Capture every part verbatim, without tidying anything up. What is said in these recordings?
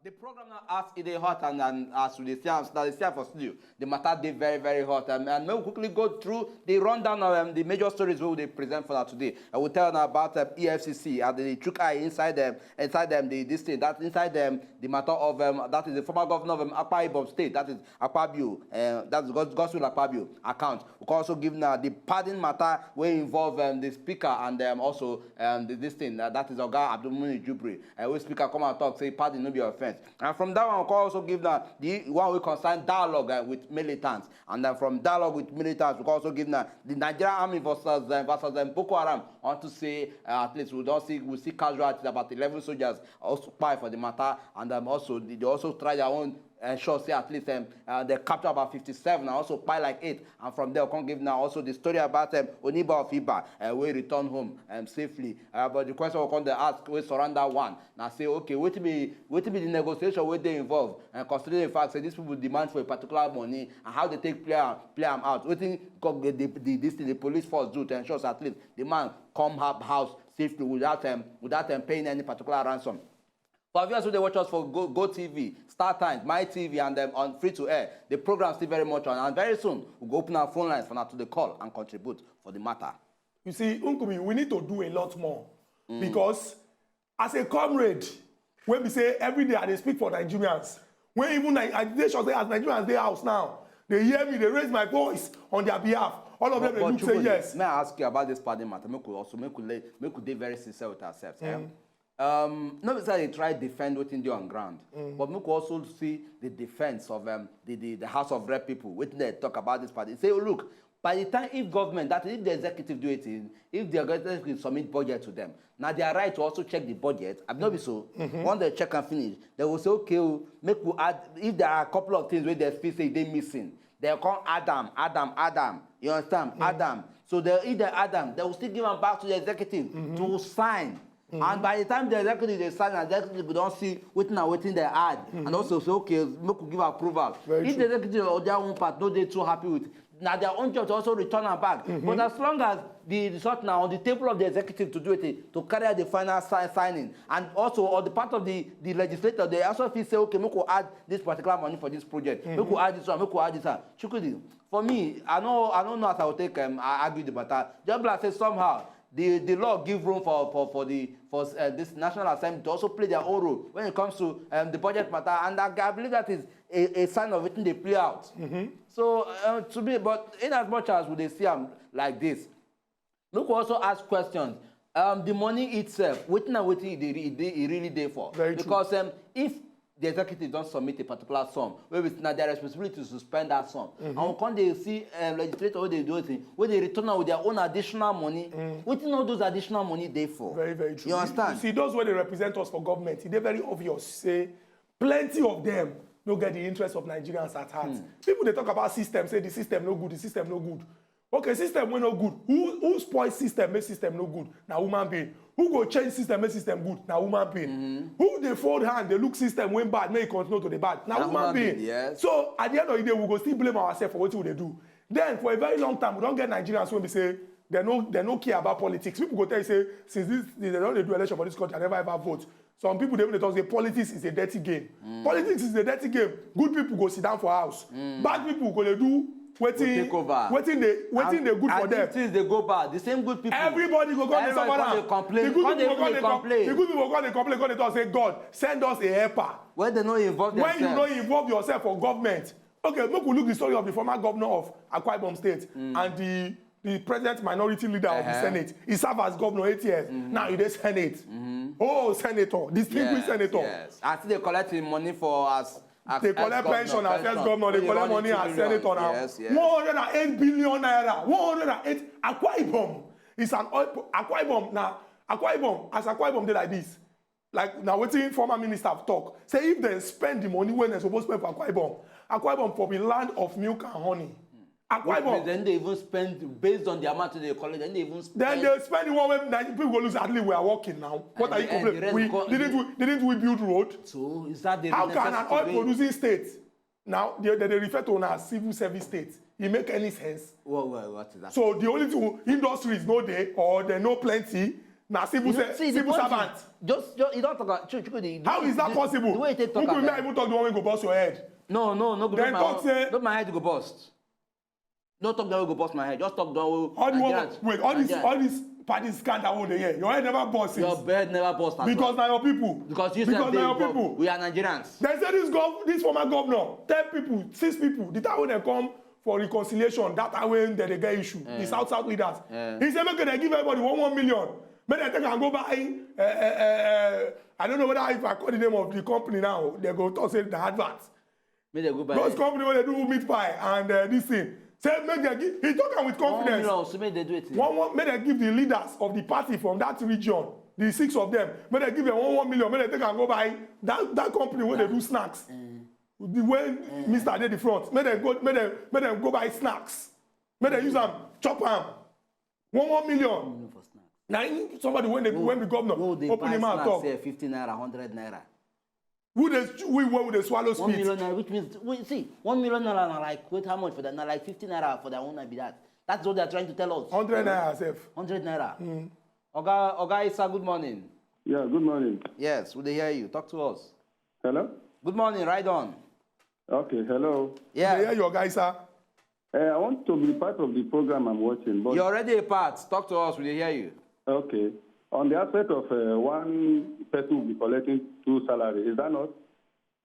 The program now, as e dey hot, and, and as we dey see am, now dey see am for studio, the matter dey very, very hot. Um, and make we quickly go through the rundown of um, the major stories wey we dey present for una today. I will tell you now about um, E F C C and the chook eye inside them, inside them the this thing that inside them the matter of um, that is the former governor of um, Akwa Ibom State, that is Akpabio, uh, that is Gos- Godswill Akpabio account. We can also give now the pardon matter wey involve um, the speaker and um, also um, the, this thing uh, that is Oga Abdulmuni Jubri. Uh, wey speaker come and talk say pardon no be offence. And from that one, we can also give now the one wey concern dialogue uh, with militants. And then from dialogue with militants, we can also give now the Nigerian army versus uh, versus um, Boko Haram. Want to say uh, at least we don see we see casualties, about eleven soldiers also kpai for the matter, and um, also they they also try their own ensure say at least um, uh, they capture about fifty-seven and also kpai like eight. And from there we come give now also the story about um, Oniba of Iba uh, wey return home um, safely. Uh, but the question we come dey ask wey surround that one na say, okay, wetin be wetin be the negotiation wey dey involved, and considering the fact say these people demand for a particular money, and how they take play am play am out? Wetin co- the, the, the, this thing, the police force do to ensure say at least the man come up house safely without um, without um, paying any particular ransom? For viewers who dey watch us for Go, Go T V, Star Times, My T V, and um, on free to air, the program still very much on. And very soon, we go open our phone lines for now to the call and contribute for the matter. You see, Nkumi, we need to do a lot more because as a comrade, when we say every day I dey speak for Nigerians, when even I, I dey sure say as Nigerians dey house now, they hear me, they raise my voice on their behalf. All of them dey look say Chukwudi, yes. May I ask you about this pardon matter? Make we also make we lay, make we dey very sincere with ourselves. Eh? Um, no be say I dey try defend wetin dey on ground, but make we also see the defense of um, the, the the House of Rep people. Wetin they talk about this party? Say, oh, look, by the time if government, that is if the executive do it, if the executive submit budget to them, now their right to also check the budget. I no be so. Once they check and finish, they will say, okay, oh, make we add if there are a couple of things where they feel say they missing. They come add am, add am, add am. You understand? Add am. So they, if they add am, they will still give am back to the executive to sign. And by the time the executive they sign, and the executive go don see wetin na wetin they add, and also say, okay, make we give approval. Very If true. The executive or their own part no dey too happy with, na their own job to also return am back. But as long as the result na on the table of the executive to do it, to carry out the final si- signing, and also on the part of the the legislator, they also feel say, okay, make we add this particular money for this project, make we add this one, make we add this one. Chukwudi, for me, I no I no know as I go take um, argue the matter. Just be like say somehow the the law give room for for for the for uh, this National Assembly to also play their own role when it comes to um, the budget matter, and I, I believe that is a, a sign of wetin dey play out. So uh, to me, but in as much as we dey see am like this, make we also ask questions. Um, the money itself, wetin na wetin e dey re- e dey- e really dey for? Very true. Because um, if the executive don submit a particular sum, wey be say na their responsibility to spend that sum, and we come dey see um, legislator wey dey do wetin, wey dey return am with their own additional money. Wetin all those additional money dey for? Very, very true. You understand? You see, those wey dey represent us for government, e dey very obvious say plenty of them no get the interest of Nigerians at heart. People dey talk about system, say the system no good, the system no good. Okay, system wey no good. Who who spoil system make system no good? Na human being. Who go change system make system good? Na human being. Who dey fold hand dey look system wey bad make e continue to dey bad? Na Na human human being. Being, yes. So at the end of the day, we go still blame ourselves for wetin we dey do. Then for a very long time, we don get Nigerians wey be say they no they no care about politics. People go tell you say since this they don dey do election for this country, I never ever vote. Some people dey even dey talk say politics is a dirty game. Politics is a dirty game. Good people go sit down for house. Bad people go dey do wetin Go take over. wetin dey wetin And- dey good for and them. If things dey go bad, the same good people. Everybody go come dey Everybody suffer come now. dey complain. The good Come dey people go come even dey dey complain. The good people go come dey complain. Come dey talk say, God, send us a helper. When they no involve When you themselves. No involve yourself for government. Okay, make we look the story of the former governor of Akwa Ibom State and the the present minority leader of the Uh-huh. Senate. He serve as governor eight years. Now he dey Senate. Oh, senator, distinguished Yes, senator. Yes. I still dey collect him money for as. As They collect ex-governor, pension as ex-governor. They wey collect run money into as millions. Senator now. Yes, yes. One hundred and eight billion naira. One hundred and eight. Akwa Ibom is an oil. Akwa Ibom now. Akwa Ibom, as Akwa Ibom dey like this. Like now, wetin former minister talk say if they spend the money when they suppose spend for Akwa Ibom, Akwa Ibom for be land of milk and honey. Akwa Which means Ibom. Then they even spend based on the amount they collect. Then they even spend. Then they spend the one wey Nigerian people go lose. At least we are working now. What And are you the- and the complaining? rest We go- didn't we, didn't we build road? So is that the How can an necessity oil wey- producing state now they, they, they refer to una as civil service state? E make any sense? What, what, what is that? So the only thing industries no dey or they no plenty. Na civil, se- civil servant. Just, just you don't talk about Chukwudi. How is that possible? The way you take talk about, even talk the one wey go burst your head. No, no, no. Then talk say, no, my head go burst. No talk that wey go burst my head. Just talk that wey. All the one, wait, all this, all this party scandal wey dey here, your head never burst. Your head never burst. Because na your people. Because you sef dey involved. We are Nigerians. They say this gov, this former governor, ten people, six people, the time wey dem come for reconciliation, that time wey dem dey get issue, the South South leaders, he say make dem give everybody one one million, make dem take am go buy. Uh, uh, uh, I don't know whether if I call the name of the company now, they go talk say na advert. Make dem go buy. Those company wey dey do meat pie and uh, this thing. Say make dem give. He talk am with confidence. One million, so make dem do it. One one, make dem give the leaders of the party from that region, the six of them. Make dem give them one one million. Make dem take am go buy that that company wey dey do snacks. The way Mister dey the front, make dem go, make dem make dem go buy snacks. Make dem use am chop am. One one million. Million for snacks. Na him, somebody when dey when be governor, open him mouth talk. Wey dey buy snacks sef, fifty naira, hundred naira. Who dey we wey we dey swallow spit? One million naira, which means, we see, one million naira na like, wait, how much for that? Na like fifty naira for that one be that. That's what they are trying to tell us. Hundred naira sef. Hundred naira. Oga, Oga Isa, good morning. Yeah, good morning. Yes, we dey hear you. Talk to us. Hello? Good morning, ride on. Okay, hello. Yeah. We dey hear you, Oga Isa. Uh, I want to be part of the program I'm watching, but you're already a part. Talk to us, we dey hear you. Okay. On the aspect of uh, one person will be collecting two salary, is that not?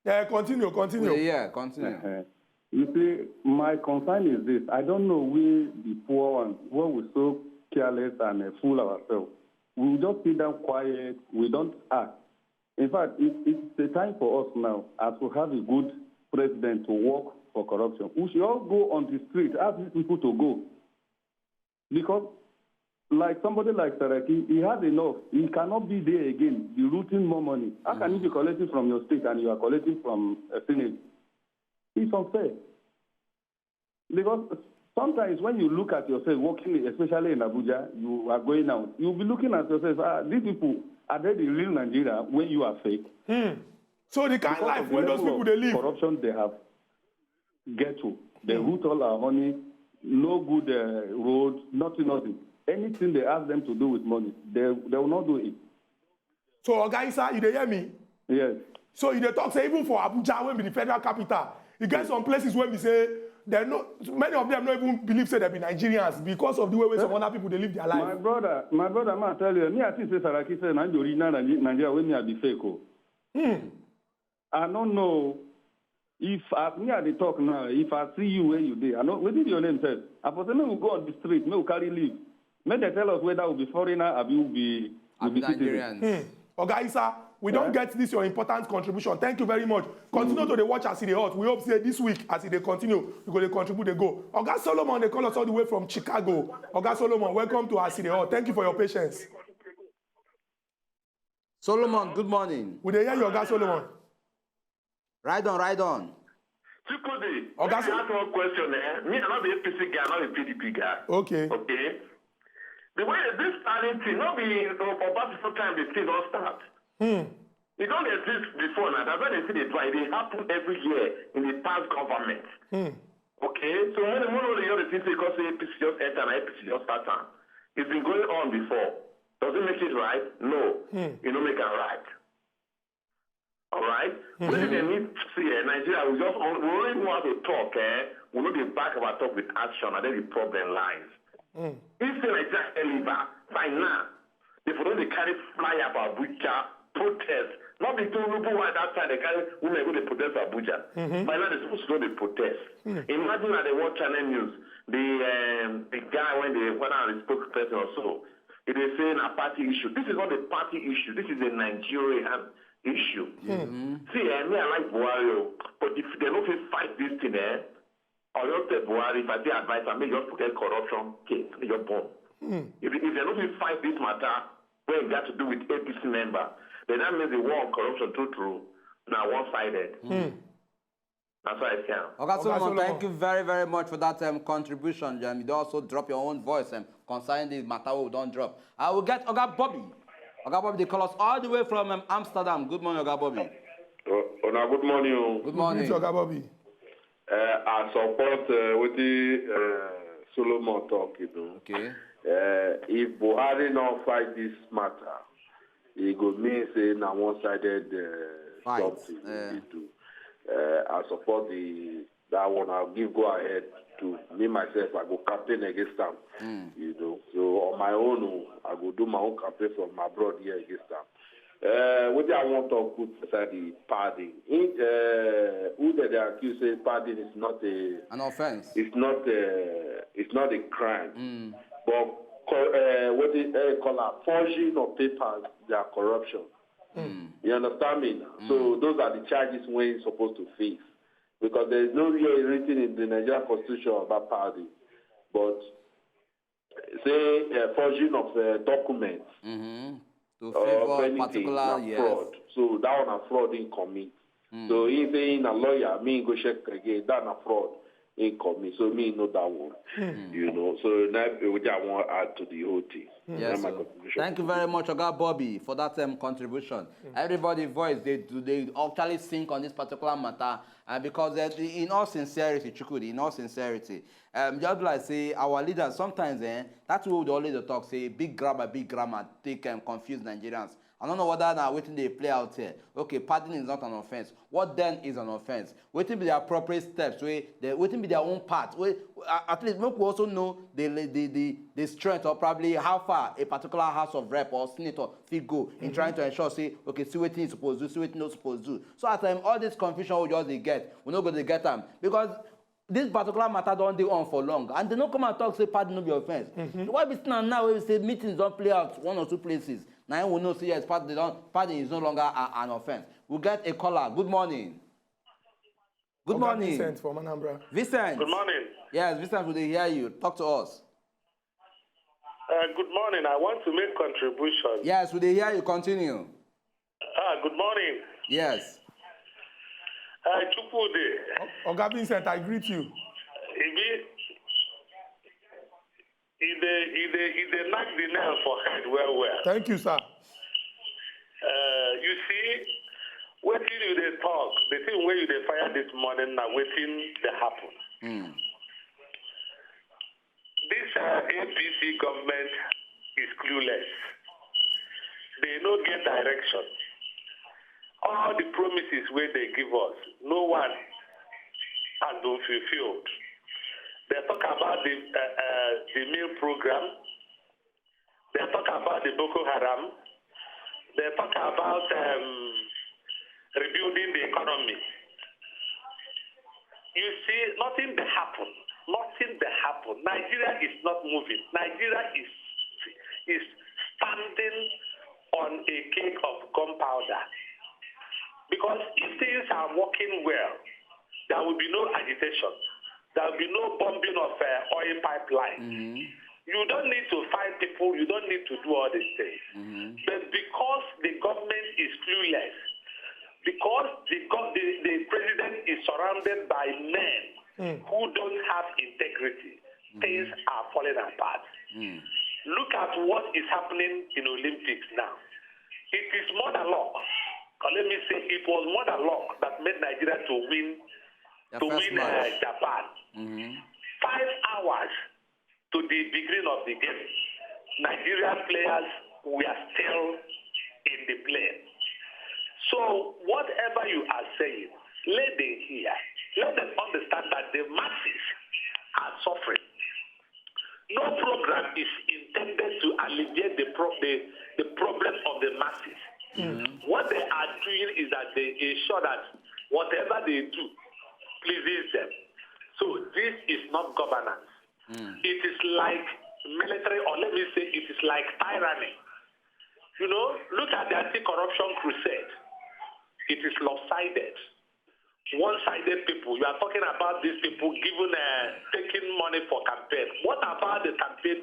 Yeah, continue, continue. We dey hear, continue. Uh-huh. You see, my concern is this. I don't know we the poor ones, where we so careless and uh, fool ourselves. We just sit down quiet. We don't act. In fact, it, it's a time for us now, as we have a good president, to work for corruption. We should all go on the street, ask these people to go. Because, like somebody like Saraki, he has enough. He cannot be there again, be looting more money. How can you be collecting from your state and you are collecting from a senate? It's unfair. Because sometimes when you look at yourself working, especially in Abuja, you are going out. You'll be looking at yourself, ah, these people, are they the real Nigeria when you are fake? Hmm. So the kind of life wey those people dey live. Corruption they have. Get to. They root all our money, no good uh, road, nothing, nothing. Anything they ask them to do with money, they, they will not do it. So, Oga Isa, you dey hear me? Yes. So you dey talk say even for Abuja, wey be the federal capital, e get some places wey be say dem no, many of them no even believe say dem be Nigerians because of the way wey some other people dey live their life. My brother, my brother, man, tell you, me I think say Saraki say na the original Nigeria wey me I be fake o. Hmm. I no know. If as me I dey talk now, if I see you where you dey, I know wetin be your name sef. I for say make we go on the street, make we carry leave. Make dem tell us whether we be foreigner abi we be we be citizen. Hmm. Oga Isa, we don get this your important contribution. Thank you very much. Continue to dey watch as e dey hot. We hope say this week as e dey continue, you go dey contribute dey go. Oga Solomon dey call us all the way from Chicago. Oga Solomon, welcome to As E Dey Hot. Thank you for your patience. Solomon, good morning. We dey hear you, Oga Solomon. Ride on, ride on. Chukwudi, Oga, let me ask one question. Eh? Me, I no be A P C guy, I no be P D P guy. Okay. Okay. The way this planning thing, no be Obasanjo time the thing don start. Hmm. E don dey exist before now. That's why they see dey do it. E dey happen every year in the past government. Hmm. Okay, so when the money only the thing say because A P C just enter and A P C just start am. It's been going on before. Does it make it right? No. Hmm. E no make am right. All right? Wetin dem need to see, eh, Nigeria, we just on- we only know how to talk, eh? We no dey back our talk with action, and then the problem lies. Hmm. If say Nigeria get liver, fine now. If we don dey carry flyer for Abuja, protest. Not be Tinubu why that time they carry women go dey protest for Abuja. By now they suppose to dey protest. Imagine na the one channel news, the um, the guy when they when I spokesperson or so, he dey say na party issue. This is not a party issue. This is a Nigerian issue. See, eh, me I like Buhari, o, but if they no fit fight this thing, eh, Oyo State Buhari, if I dey advise am, make just forget corruption case, make just burn. If if they no fit fight this matter, wey e got to do with A P C member, then that means the war on corruption true true na one sided. That's why I say am. Oga Solomon, thank you very, very much for that um, contribution. Um, you don also drop your own voice um, concerning the matter we don drop. I will get Oga Bobby. Oga Bobby, they call us all the way from um, Amsterdam. Good morning, Oga Bobby. Uh, una good morning. O. Good morning. Good morning, Oga Bobby. Uh, I support uh, wetin uh, Solomon talk, you know. Okay. Uh, if Buhari no fight this matter, e go mean say na one-sided uh, Fight, something eh. we dey do. Uh, I support the that one. I'll give go ahead to me myself. I go campaign against them. You know, so on my own, oh, I go do my own campaign from abroad here against them. Uh, what I want to put aside the pardon. In, uh, who that they accuse say pardon is not a An offense. it's not a it's not a crime. But co- uh, what they uh, call a forging of papers, they are corruption. You understand me? Now? So those are the charges when you're supposed to face because there is no way written in the Nigerian constitution about pardon. But say uh, forging of uh, documents Mm-hmm. To or favor anything particular, na yes. Fraud. So that one na fraud in commit. So he say in a lawyer, me go check again. That na fraud in commit. So me know that one. You know. So now which I want to add to the whole thing. Yes, That's my sir. contribution. Thank you very much, Oga Bobby, for that um, contribution. Everybody voice they do they actually sink on this particular matter, and because uh, in all sincerity, Chukwudi, in all sincerity, um, just like say our leaders sometimes eh, that's what we always dey talk say big grammar, big grammar take um, confuse Nigerians. I don't know whether now waiting they play out here. Okay, pardon is not an offense. What then is an offense? Waiting be the appropriate steps. Wait, they waiting be their own part. Wait, at least make we also know the the the, the strength or probably how far a particular House of Rep or Senator fit go in trying to ensure say okay, see what things supposed to do, see what not supposed to do. So at time all this confusion we just dey get, we no go dey get am because this particular matter don dey on for long and they no come and talk say pardon no be offense. Why be still now wey be say meetings don play out one or two places na im we know say yes pardon don pardon is no longer a, an offense. We get a caller. Good morning. Good Oga morning. Vincent from Anambra. Vincent. Good morning. Yes, Vincent, we dey hear you. Talk to us. Uh, good morning. I want to make contribution. Yes, we dey hear you. Continue. Ah, good morning. Yes. Uh, Chukwude, O- Oga Vincent, I greet you. e be e dey e dey e dey knack the nail for head well well. Thank you, sir. Uh, you see, wetin you dey talk, the thing wey you dey fire this morning na wetin dey happen. This uh, A P C government is clueless. They no get direction. All the promises wey they give us, no one has been fulfilled. They talk about the uh, uh, the meal program. They talk about the Boko Haram. They talk about um, rebuilding the economy. You see, nothing dey happen. Nothing dey happen. Nigeria is not moving. Nigeria is is standing on a cake of gunpowder. Because if things are working well, there will be no agitation. There will be no bombing of uh, oil pipeline. You don't need to fight people. You don't need to do all these things. But because the government is clueless, because the, gov- the, the president is surrounded by men who don't have integrity, things are falling apart. Look at what is happening in Olympics now. It is more than luck. Or let me say, it was more than luck that made Nigeria to win The to first win uh, match. Japan. Five hours to the beginning of the game, Nigerian players were still in the plane. So whatever you are saying, let them hear. Let them understand that the masses are suffering. No program is intended to alleviate the, pro- the, the problem of the masses. What they are doing is that they ensure that whatever they do pleases them. So this is not governance. It is like military, or let me say, it is like tyranny. You know, look at the anti-corruption crusade. It is lopsided. One-sided people. You are talking about these people giving, uh, taking money for campaign. What about the campaign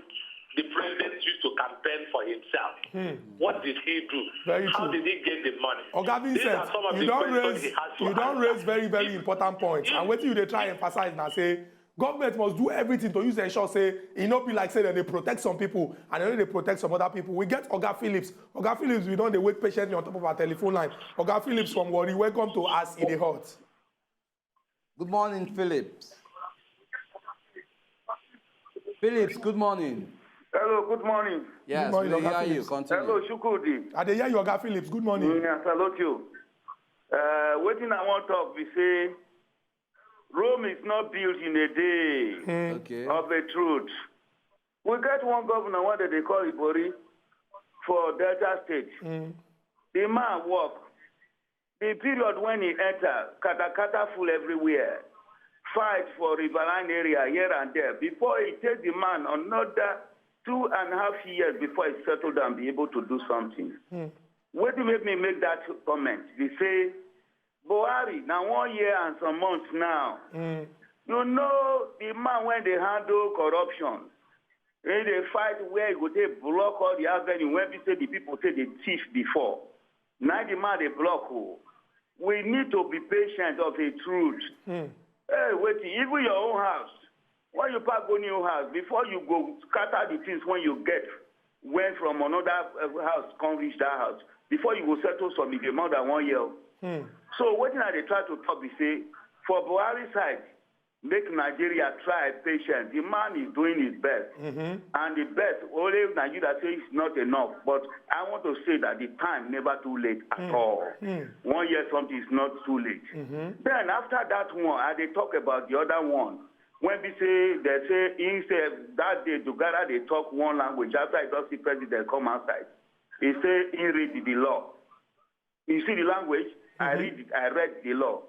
the president used to campaign for himself? What did he do? Very How true. Did he get the money? Oga These are Vincent, some of you the don questions raise he has to you don answer. raise very very important points, and wetin you dey try emphasize na say government must do everything to use ensure say e no be like say dem dey protect some people and dem no dey protect some other people. We get Oga Phillips. Oga Phillips, we don dey wait patiently on top of our telephone line. Oga Phillips from Warri, welcome to As E Dey Hot. Good morning, Phillips. Phillips, good morning. Hello, good morning. Yes, morning, we dey Oga hear you. Phillips. Continue. Hello, Chukwudi. I dey hear you, Oga Phillips. Good morning. Mm, I salute you. Uh, wetin I wan talk be say Rome is not built in a day Mm. Okay. of a truth. We get one governor wey dem dey call Ibori for Delta State. Mm. The man work. The period when he enter, katakata full everywhere. Fight for Riverine area here and there. Before he take the man another two and a half years before he settle down, be able to do something. Mm. Wetin make me make that comment be say Buhari na one year and some months now. Mm. You know the man wey dey handle corruption, he dey fight where he go take block all the avenue wey be say the people take dey thief before. Na the man dey block o. We need to be patient of a truth. Mm. Hey, wetin, even your own house, when you pack go new house, before you go scatter the things wey you get, went from another uh, house come reach that house, before you go settle some, e dey more than one year. Mm. So wetin I dey try to talk be say, for Buhari side, make Nigeria try patient. The man is doing his best. Mm-hmm. And the best, only Nigeria say it's not enough. But I want to say that the time never too late at Mm. all. Mm. One year something is not too late. Mm-hmm. Then after that one, I dey talk about the other one. When be say they say he say that day Dugara dey talk one language after he don see president come outside. He say he read the law. You see the language? I Mhm. read it. I read the law.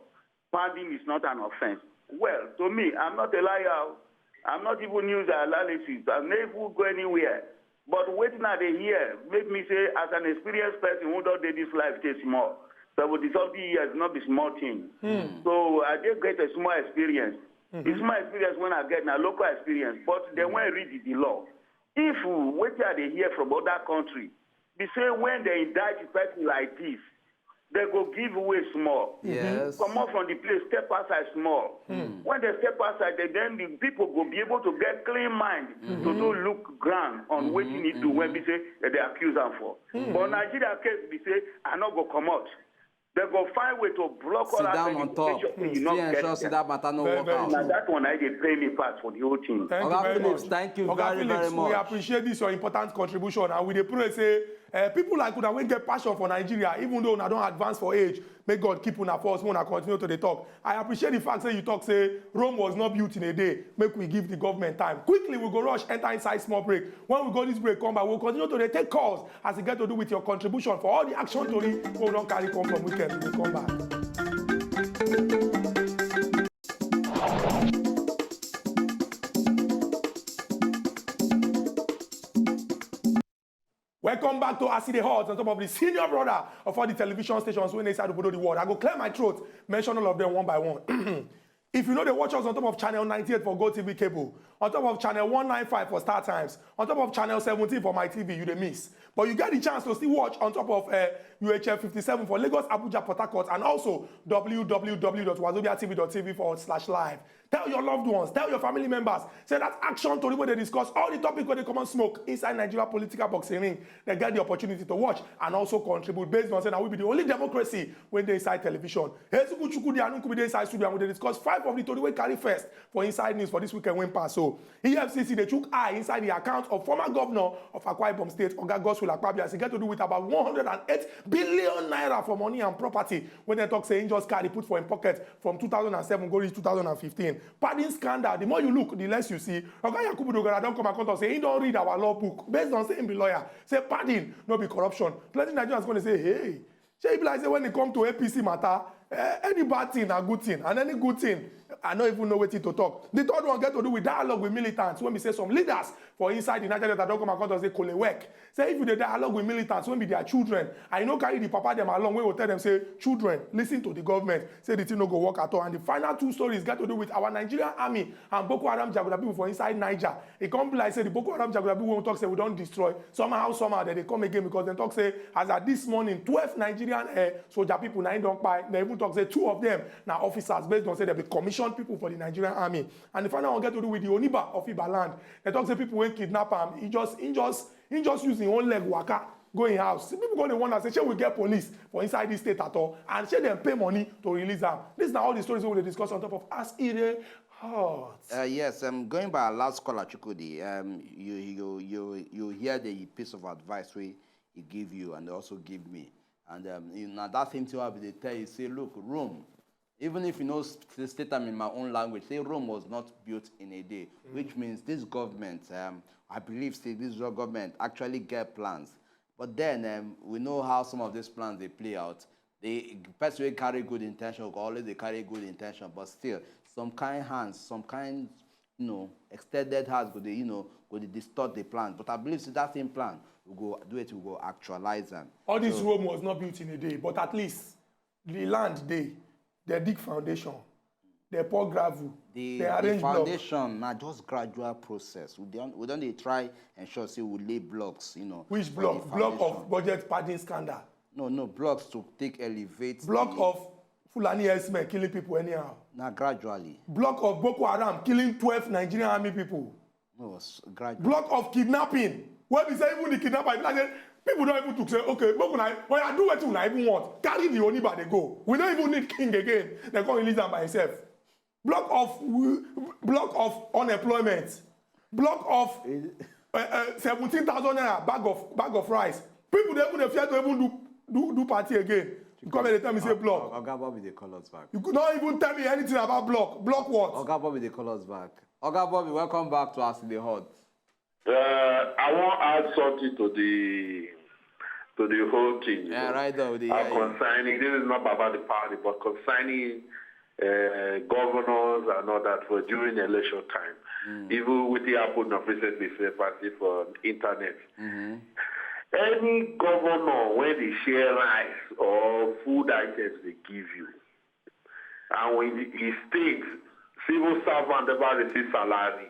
Pounding is not an offense. Well, to me, I'm not a liar. I'm not even news analysis. I never go anywhere. But wetin I dey hear make me say, as an experienced person who don dey this life dey small, seventy something years no be small thing. So I dey get a small experience. The small experience wey I get na local experience, but then when I read the law, if wetin I dey hear from other country be say when they indict a person like this, they go give way small. Yes. Comot from the place, step outside small. When they step outside, then, then the people go be able to get clean mind to do look ground on wetin he do when be say that they accuse am for. But Nigeria case be say I no go comot. They go find way to block all Sit down avenue on top. make sure say you Still no get ensure say there. That matter no Very, work very out. Na that one I dey pay me pass for the whole thing. Thank you Oga very Phillips, much. thank you Oga very, Phillips, very much. We appreciate this your important contribution, and we dey pray say uh, people like una wey get passion for Nigeria, even though una don advance for age, may God keep una for us, may una continue to dey talk. I appreciate the fact say you talk say Rome was not built in a day. Make we give the government time. Quickly, we go rush enter inside small break. When we go this break, come back, we'll continue to dey take calls as e get to do with your contribution for all the action tori wey we don carry come from weekend. We go come back. Welcome back to As E Dey Hot on top of the senior brother of all the television stations wey dey inside obodo the world. I go clear my throat, mention all of them one by one. If you no dey watch us on top of channel ninety-eight for GoTV cable, on top of channel one ninety-five for Star Times, on top of channel seventeen for My T V, you dey miss. But you get the chance to still watch on top of uh, U H F fifty-seven for Lagos, Abuja, Port Harcourt, and also w w w dot wazobia t v dot t v forward slash live. Tell your loved ones, tell your family members, say that action tori wey dey discuss all the topic wey dey comot smoke inside Nigeria political boxing ring, they get the opportunity to watch and also contribute based on say na we be the only democracy wey dey inside television. Ezuku Chukwudi Anukubi dey inside studio and we dey discuss five of the tori wey carry first for inside news for this weekend wey pass. So E F C C dey chook eye inside the account of former governor of Akwa Ibom State, Oga Godswill Akpabio, as e get to do with about one hundred and eight billion naira for money and property wey dem talk say he just carry put for him pocket from two thousand and seven go reach two thousand and fifteen. Padding scandal, the more you look, the less you see. Oga Yakubu Dogara don come and come talk say he don read our law book based on say him be lawyer. Say padding no be corruption. Plenty Nigerians go dey say, hey, shey e be like say when e come to A P C matter, eh, any bad thing na good thing, and any good thing, I no even know wetin to talk. The third one get to do with dialogue with militants wey be say some leaders for inside the Niger Delta don come and come talk say Kolewek. Say if you dey dialogue with militants wey be their children and you no carry the papa dem along wey go tell dem say, children, listen to the government, say the thing no go work at all. And the final two stories get to do with our Nigerian army and Boko Haram jaguda people for inside Niger. E come be like say the Boko Haram jaguda people wey we talk say we don destroy, somehow somehow dem dey come again because dem talk say as at this morning twelve Nigerian uh, soldier people na im don kpai. Dem even talk say two of them na officers based on say dem be commissioned people for the Nigerian army. And the final one get to do with the Oniba of Ibaland. Dem talk say people wey kidnap am, he just he just he just use him own leg waka go him house. People go dey wonder say shey we get police for inside this state at all, and shey dem pay money to release am. This na all the stories wey we dey discuss on top of As E Dey Oh, Uh, yes, um, going by our last caller, Chukwudi, um, you, you, you, you hear the piece of advice we he give you and also give me. And um, you know, that same thing I will tell you, say, look, Rome, even if you know s- s- state them in my own language, say Rome was not built in a day, which means this government, um, I believe, say this your government actually get plans. But then um, we know how some of these plans they play out. The person will carry good intention, go always they carry good intention, but still, some kind hands, some kind, you know, extended hands go they, you know, go they distort the plan. But I believe say that same plan we go do it, we go actualize them. All this Rome was not built in a day, but at least the land they, they dig foundation, they pour gravel, The, they the arrange block. foundation na just gradual process. We don't we don't dey try ensure say we lay blocks, you know. Which for the block? Block foundation. Of budget padding scandal. No, no blocks to take elevate. Block the, of Fulani herdsmen killing people anyhow. Na gradually. Block of Boko Haram killing twelve Nigerian army people. No, s- gradually. Block of kidnapping. Where we say even the kidnapper, like say, people don't even to say, okay, but when I when I do what I even want, carry the Oniba they go. We don't even need king again. They go release them by himself. Block of block of unemployment. Block of uh, uh, seventeen thousand naira bag of bag of rice. People they even dey fear to even do do do party again. You come here, they tell me say block. Oga Bobby, they call us back. You could not even tell me anything about block. Block what? Oga Bobby, they call us back. Oga Bobby, welcome back to Us in the Hot. Uh, I want to add something to the to the whole thing. You Yeah, know. right there with the Uh, yeah, yeah. Concerning, this is not about the party, but concerning uh, governors and all that for during election time. Even with the happen of recently, say party for internet. Any governor when they share rice or food items they give you, and when the, the state civil servant never receive salary,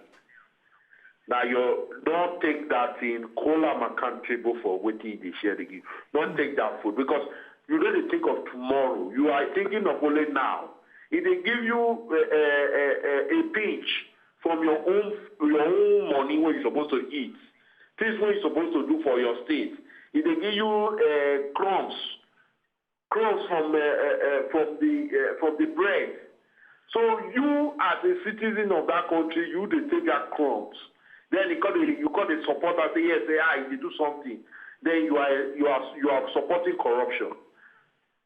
now you don't take that thing, call am accountable for wetin you dey share dey give. Don't take that food because you no dey think of tomorrow. You are thinking of only now. E dey give you a, a, a, a pinch from your own your own money wey you suppose to eat, things wey you suppose to do for your state. E dey give you uh, crumbs, crumbs from uh, uh, uh, from the uh, from the bread. So you as a citizen of that country, you dey take that crumbs. Then you come dey you come dey support and say yes, say ah, you dey do something. Then you are you are you are supporting corruption.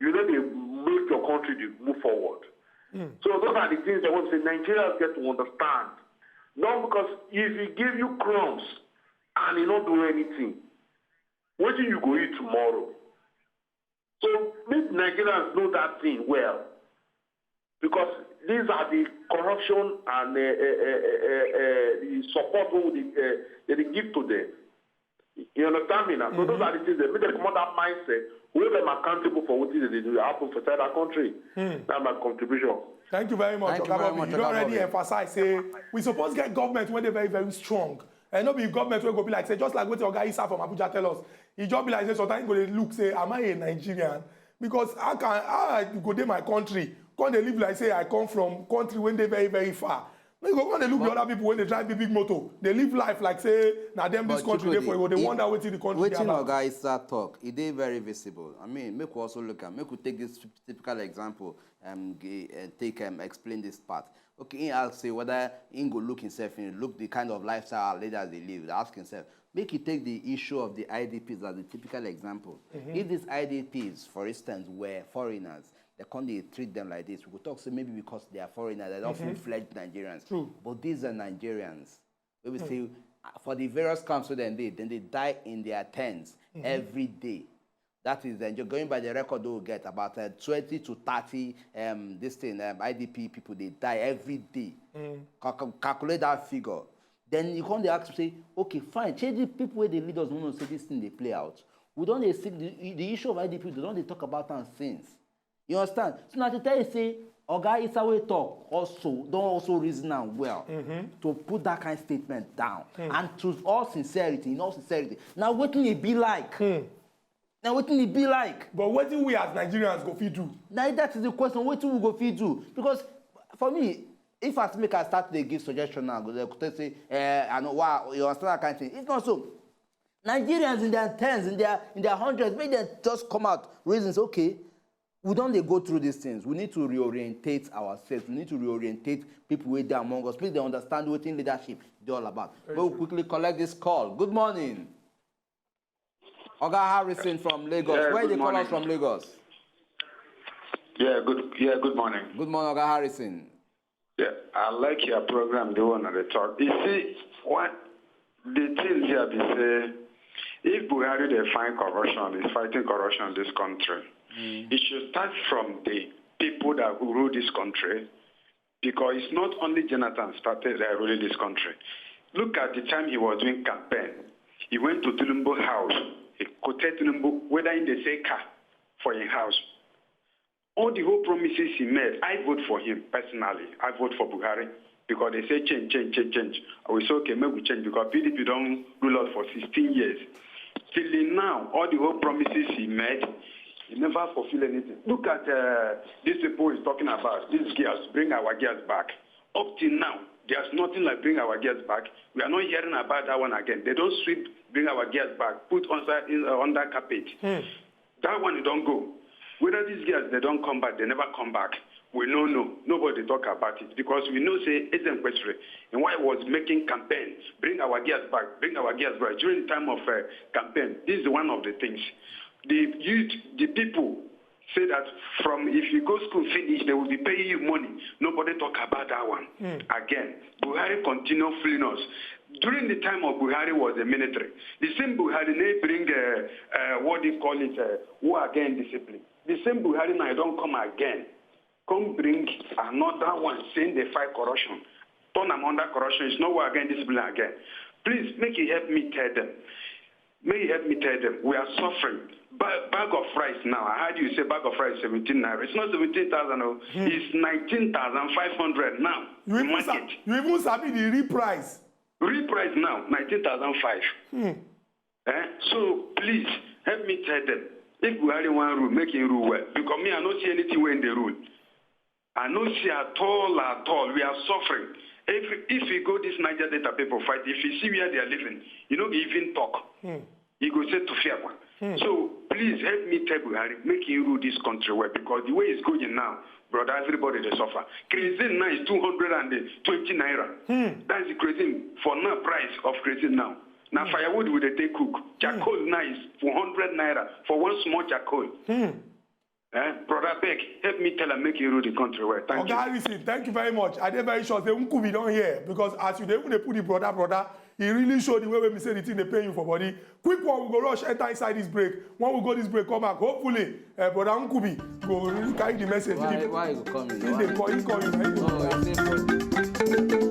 You know they make your country dey move forward. So those are the things I want to say Nigerians get to understand. Not because if he give you crumbs and he not do anything, what do you go eat tomorrow? So make Nigerians know that thing well. Because these are the corruption and uh, uh, uh, uh, uh, the support we they, uh, they give to them. You understand me now? So those are the things that make them come out that mindset, hold them accountable for what they do happen for inside that country. That's my contribution. Thank you very much. Thank you Oga very Bobby. much, You don Oga already Bobby. Emphasize say we suppose get government wey dey very very strong. And no be government wey go be like say just like wetin Oga Isa from Abuja tell us. E just be like say sometimes go dey look say am I a Nigerian? Because how can how I go dey my country come dey live like say I come from country wey dey very very far. No, you go come dey look the other people wey dey drive big big motor. Dey live life like say na dem this But country dey Chukwudi, for. You go dey e- wonder wetin the country dey wetin about. Oga Isa talk, e dey very visible. I mean, make we also look am, make we take this typical example, um, g- uh, take um, explain this part. Okay, he ask say whether he go look himself, he look the kind of lifestyle our leaders dey live. Ask himself, make he take the issue of the I D Ps as a typical example. If these I D Ps, for instance, were foreigners, they come dey treat them like this. We go talk say maybe because they are foreigners, they don't full-fledged Nigerians. True. But these are Nigerians. We will say uh, for the various camps where they dey, then they die in their tents every day. That is, then you're going by the record we get about uh, twenty to thirty um, this thing um, I D P people they die every day. Calcu- calculate that figure. Then you come dey ask to say, okay, fine, change the people where the leaders want to say this thing they play out. We don't dey see the, the issue of I D P. They don't dey talk about am since. You understand? So now to tell you say Oga Isa wey talk also don also reason am well to put that kind statement down and to all sincerity, in all sincerity, na wetin e be like. Na wetin e be like. But wetin we as Nigerians go fit do? Na that is the question, wetin we go fit do? Because for me, if as make I start dey give suggestion now, go dey say eh, I know why you understand that kind of thing. If not so, Nigerians in their tens, in their in their hundreds, make dem just come out reasons. Okay, We don dey go through these things. We need to reorientate ourselves. We need to reorientate people wey dey among us. Make dem understand wetin leadership dey all about. Make we quickly collect this call. Good morning. Oga Harrison from Lagos. Yeah, where you dey call us from Lagos? Yeah, good. Yeah, good morning. Good morning, Oga Harrison. Yeah, I like your program, the one on the talk. You see, what the thing here be say, if Buhari dey find corruption, is fighting corruption in this country, mm, it should start from the people that who rule this country, because it's not only Jonathan started uh, ruling this country. Look at the time he was doing campaign. He went to Tinubu house. He quoted Tinubu whether in the same car for his house. All the whole promises he made, I vote for him personally. I vote for Buhari because they say change, change, change, change. I will say, okay, make we change because P D P don't rule us for sixteen years. Till now, all the whole promises he made, he never fulfill anything. Look at uh, these people he's talking about, these girls, bring our girls back. Up till now, there's nothing like bring our girls back. We are not hearing about that one again. They don't sweep, bring our girls back, put under, in, uh, under carpet. Hmm. That one don't go. Whether these girls they don't come back, they never come back. We no know. Nobody talk about it because we know say Ezen Kwesri and why he was making campaign, bring our girls back, bring our girls back during the time of uh, campaign. This is one of the things. The youth, the people say that from if you go school finish, they will be paying you money. Nobody talk about that one again. Buhari continue fooling us. During the time of Buhari was the military. The same Buhari they bring uh, uh, what they call it uh, war against discipline. The same Buhari now don't come again. Come bring another one saying they fight corruption. Turn them under corruption. It's no war against discipline again. Please make it help me tell them. May you help me tell them we are suffering. Ba- bag of rice now. I heard you say bag of rice seventeen naira. It's not seventeen thousand. Oh. It's nineteen thousand five hundred now. You even, market. Sa- you even sabi the real price. Real price now, nineteen thousand five. Hmm. Eh? So please help me tell them. If Buhari want rule, make him rule well. Because me, I don't see anything when they rule. I no see at all, at all. We are suffering. If, if you go this Niger Delta people fight, if you see where they are living, you know, even talk. Hmm. You go say to fear one. Hmm. So please help me tell Buhari, make him rule this country well because the way it's going now, brother, everybody they suffer. Kerosene now is two hundred and twenty naira. Hmm. That's the kerosene for now price of kerosene now. Now hmm. Firewood will they take cook. Charcoal hmm. Now is four hundred naira for one small charcoal. Hmm. Eh? Brother Beck, help me tell and make you rule the country well. Thank Oga you. Harrison, thank you very much. I dey very sure say Nkubi don hear because as you dey even dey put the brother brother, he really show the way wey be say the thing dey pain you for body. Quick one, we go rush enter inside this break. When we go this break, come back. Hopefully, uh, brother Nkubi go really carry the message. Why, why you coming? He dey call, he call you. He dey call. No, I say, bro.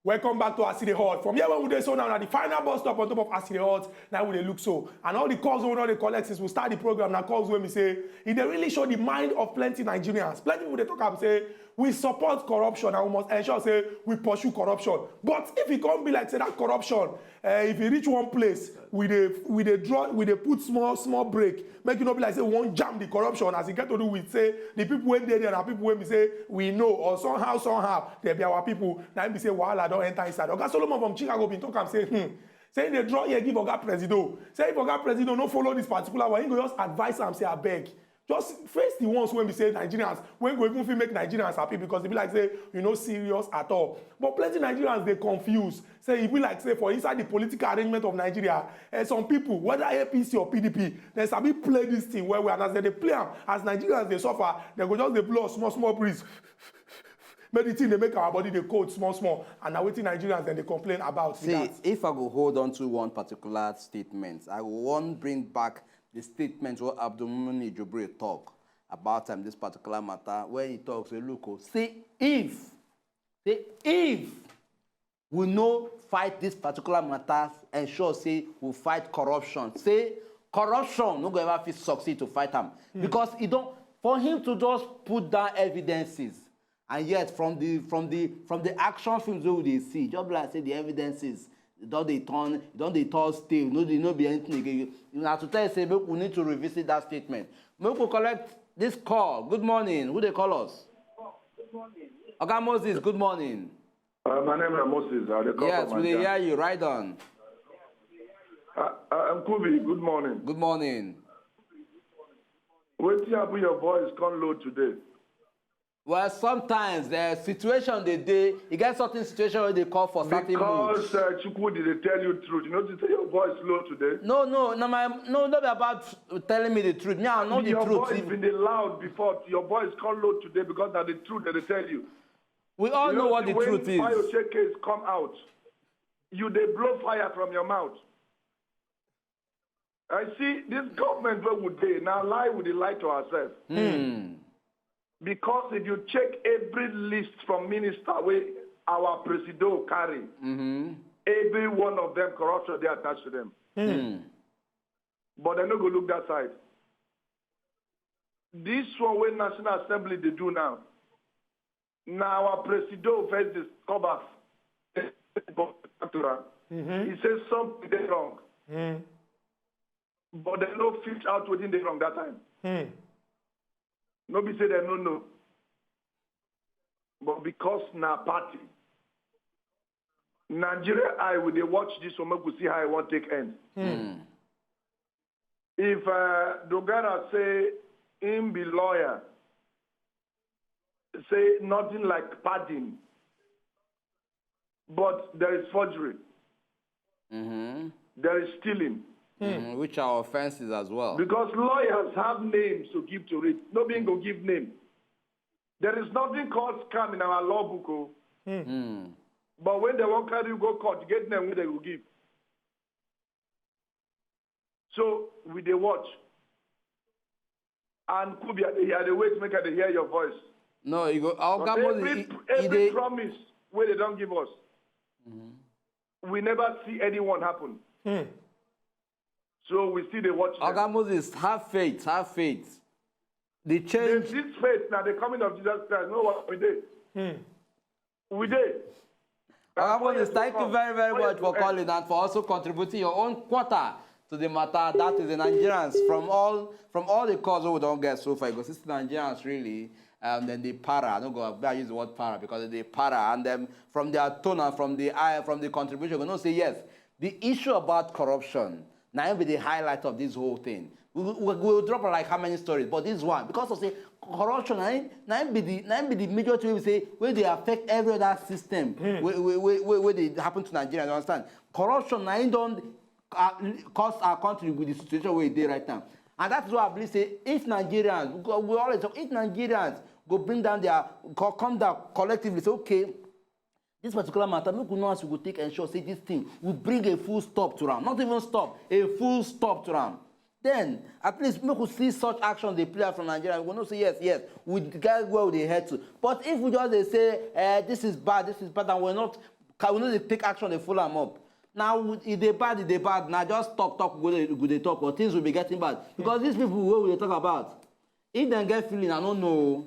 Welcome back to Aside Hot. From here where we dey so now, na the final bus stop on top of Aside Hot. Now we dey look so. And all the calls we don dey collect since we start the program, na calls wey we say, e dey really show the mind of plenty Nigerians. Plenty people dey talk am say, we support corruption and we must ensure say we pursue corruption. But if e come be like say that corruption, uh, if e reach one place, we dey we dey draw, we dey put small small break. Make e no be like say we wan jam the corruption as e get to do with say the people wey dey there na people wey be say we know or somehow somehow they be our people. Na im be say wahala don enter inside. Oga Solomon from Chicago bin talk am say hmm, say e dey draw ear give Oga Presido. Say if Oga Presido no follow this particular one, he go just advise am say abeg, just face the ones wey be say Nigerians wey go even fit make Nigerians happy because e be like say you no serious at all. But plenty Nigerians dey confuse say e be like say for inside the political arrangement of Nigeria, eh, some people, whether A P C or P D P, dem sabi play this thing well well, and as dem dey play am, as Nigerians dey suffer, dem go just dey blow small small breeze. Make the thing dey make our body dey cold small small, and na wetin Nigerians dem dey complain about be that. See, if I go hold on to one particular statement, I go wan bring back the statement wey Abdulmumin Jubril talk about um, this particular matter, where he talks, say, look, oh, say if, say if we no fight this particular matter, ensure say we fight corruption. Say corruption no go ever fit succeed to fight am. Hmm. Because e don, for him to just put down evidences, and yet from the from the from the action films wey we dey see, just be like say the evidences don dey turn, don dey turn stale, no dey no be anything again. Na to tell you say make we need to revisit that statement. Make we collect this call. Good morning. Who dey call us? Oga Moses, good morning. Uh, my name is Moses. I dey call Yes, from we dey Naija. hear you. Right on. Uh, uh, Nkubi, good morning. Good morning. Wetin happen? Your voice come low today. Well, sometimes the situation dey dey, you get certain situation wey dey call for certain Because moods. uh, Chukwu dey tell you truth. You know to say your voice low today. No, no, no, my, no, no be about telling me the truth. Me, I know the Your truth. voice If been dey loud before. Your voice come low today because na the truth dem dey tell you. We all You know know what say the when truth is. Fayose case come out, you dey blow fire from your mouth. I see this government wey we dey, na lie we dey lie to ourselves. Hmm. Because if you check every list from minister wey our presido carry, Mm-hmm. every one of them corruption dey attached to them. Hmm. But dem no go look that side. This one wey National Assembly dey do now, na our presido first discover. Mm-hmm. He say something dey wrong, Mm. but dem no fit out wetin dey wrong that time. Mm. No be say dem no know, but because na party. Nigeria eye, we dey watch this one, make we see how e wan take end. Mm. If uh, Dogara say him be lawyer, say nothing like padding, but there is forgery, Mm-hmm. there is stealing. Mm, which are offenses as well. Because lawyers have names to give to it. No being go give name. There is nothing called scam in our law book. Oh. Mm. But when they won't carry you go court, you get name wey they go give. So we dey watch. And Kubia, I dey wait make I dey hear your voice. No, you go. Oga Moses, every, he, he every dey promise wey they don give us, mm-hmm. we never see anyone happen. Hmm. So we still dey watch them. Oga Moses, have faith, have faith. The change. This faith na the coming of Jesus Christ. No what we dey. Hmm. We dey. Oga Moses, thank you very, very much for calling and for also contributing your own quarter to the matter. That is the Nigerians from all from all the calls we don't get so far. You go see Nigerians really, um, then they para. I don't go I use the word para because they para and then from their tone and from the eye from the contribution, you know say yes. The issue about corruption, now be the highlight of this whole thing. We, we, we will drop like how many stories, but this one, because of say corruption, na im, na im be the, na im be the major thing we say where they affect every other system. Hmm. Where, where, where, where, where they happen to Nigeria, you understand? Corruption, na im don uh, cause our country with the situation where e dey right now. And that's why I believe say if Nigerians, we go- we always talk, if Nigerians go bring down their, co- come down collectively, say okay, this particular matter, make we know as we go take ensure say this thing we bring a full stop to am, not even stop, a full stop to am. Then at least make we see such action dey play out from Nigeria. We go know say yes, yes, we get where we dey head to. But if we just dey say, eh, this is bad, this is bad, and we're not, ca- we no dey take action, dey follow am up. Now we- e dey bad, e dey bad. Now just talk, talk, we go dey, we go dey talk, but things will be getting bad because these people wey we dey talk about, if dem get feeling, I no know.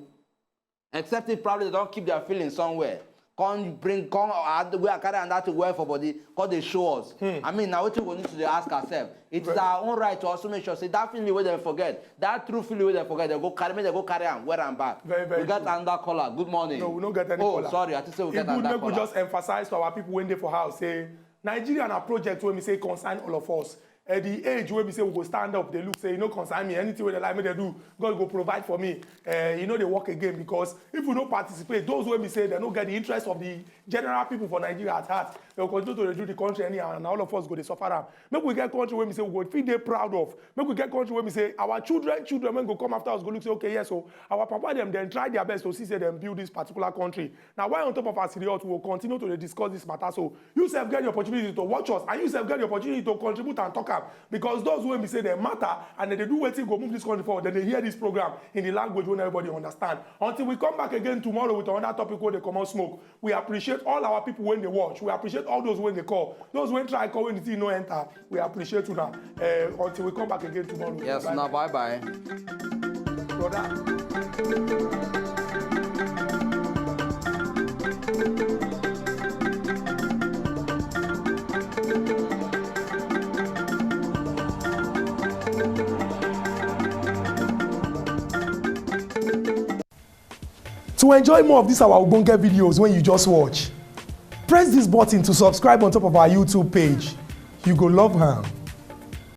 Except if probably they don't keep their feelings somewhere. Come bring, come add, we are carrying that well for body, cause they show us. Hmm. I mean, now what we need to dey ask ourselves. It's Right. our own right to also make sure say that feeling wey dem forget, that true feeling wey dem forget, they go carry, make they go carry am, wear am back. Very, very We got true. another caller. Good morning. No, we don't get any Oh, caller. sorry, I think say we E get good another make we caller. just emphasize to our people wey dey for house say Nigeria na project wey we say concern all of us. At the age wey we say we go stand up, they look say e no concern me. Anything wey they like me they do, God go provide for me. Uh, e no dey work again because if we no participate, those wey we say they no get the interest of the general people for Nigeria at heart, they go continue to dey do the country anyhow, and all of us go dey suffer am. Make we get country wey we say we go fit dey proud of. Make we get country wey we say our children, children wey go come after us go look say okay, yes, so our papa dem dem try their best to see say dem build this particular country. Now, why on top of us idiot, we will continue to dey discuss this matter. So you sef get the opportunity to watch us, and you sef get the opportunity to contribute and talk am. Because those wey we say they matter and they do wetin go move this country forward, then they hear this program in the language wey everybody understand. Until we come back again tomorrow with another topic wey dey comot smoke, we appreciate all our people wey dey watch. We appreciate all those wey dey call. Those wey try call when the thing no enter, we appreciate una. Uh, until we come back again tomorrow. Yes, Bye. now bye bye. Brother. To enjoy more of these our ogbonge videos when you just watch, Press this button to subscribe on top of our YouTube page. You go love am.